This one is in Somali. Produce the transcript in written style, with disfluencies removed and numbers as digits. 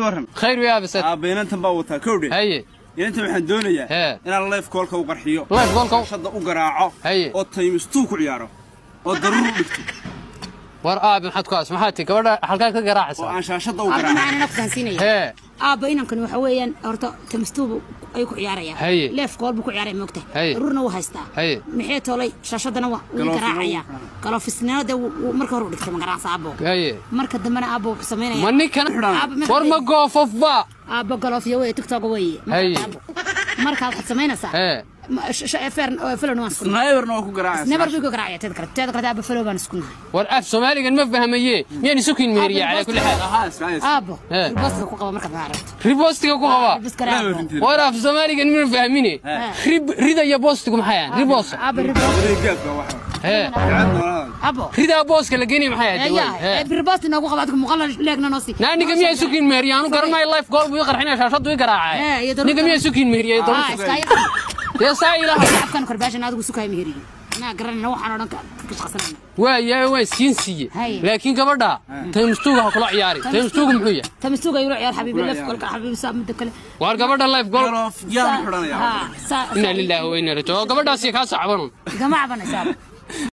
Waran. Khayr wiyaa bisad. Aabe, inantan baa wataa kowdhe. Haye. Inantan waxaan doonayaa Hee. inaan live callka u qarxiyo. Live callka shada u garaaco. Haye. Oo times two ku ciyaaro oo daruur u dhigto. War aabe, maxaad ku aas, maxaad tii gabadha halkaad ka oo garaacaysaa? Aan shaashadda u Aabba, garaaco. macaan, anaa ku fahansiinaya. Hee. Aabba, inankan waxa weeyaan horta times two ayuu ku ciyaaraya. Haye. Live call buu ku ciyaaraya, moogtahay? Haye. Daruurna wuu haystaa. Haye. Maxay toolay, shaashadana waa wuu Galoofina garaacaya. wuu Galoofisnina de wuu marka hore u dhigtay, ma garanaysa, aabbo? Haye. Marka dambena, aabbo, wuxuu samaynaya Ma ninkan Aabba, war ma goofofba? Aabbo, galoofyo weeye, TikTok weeye. Haye. Aabbo, markaad waxaad samaynaysaa Hee. Follow waan isku nahay. Sniperna waa ku garaacaysa. Never buu ku garaacaya. Teeda kale, aabbo, follow baan isku nahay. War af Soomaaligan ma fahmaye, miyaan isu kiin meheriya? Calaa kulli xaal. Ahaa, iska Aabbo, Hee. repostiga ku qaba markaad aragto. Repostiga ku qaba. Repost garaaco. War af Soomaaligan ma fahmine. Rib rida iyo boostigu maxay ahaan repost? Aabbo, repost. Gaafka waxa. Hee. Gacad noolada. Aabbo. Ridaa booska la geenay maxay ahayd? Yaa. Hee. Repost inoogu qaba adigu, muuqaal leegna noo sii. Naa ninka miyaa isu kiin meheriya? Anu garan maayo, live call buu ii qarxinaya, shaashadu ii Hee, garaacay. iyo daruurta. Ninka miyaa isu kiin meheriya? Ah, iska dee saa ilaha. Shacabkan karbaashan adigu sukay meheriyo, anaa garanayna waxaan oo dhan ka shaqsanayna. Waayahay, waan siin siiye. Haye. Laakiin gabadha times two-ga ha kula ciyaari. Times two-ga muxuu yahay? Times two-ga ila ciyaar, xabiibi, live callka, xabiibi, saa midda kale. Waar gabadha live call. Galoof yaan xidhanaya. Ha, saa. Inaa lilaahi wa inaa raaji'uun. Gabadhaasi kaa sacbanun. Igama cabanaysa, aabbo.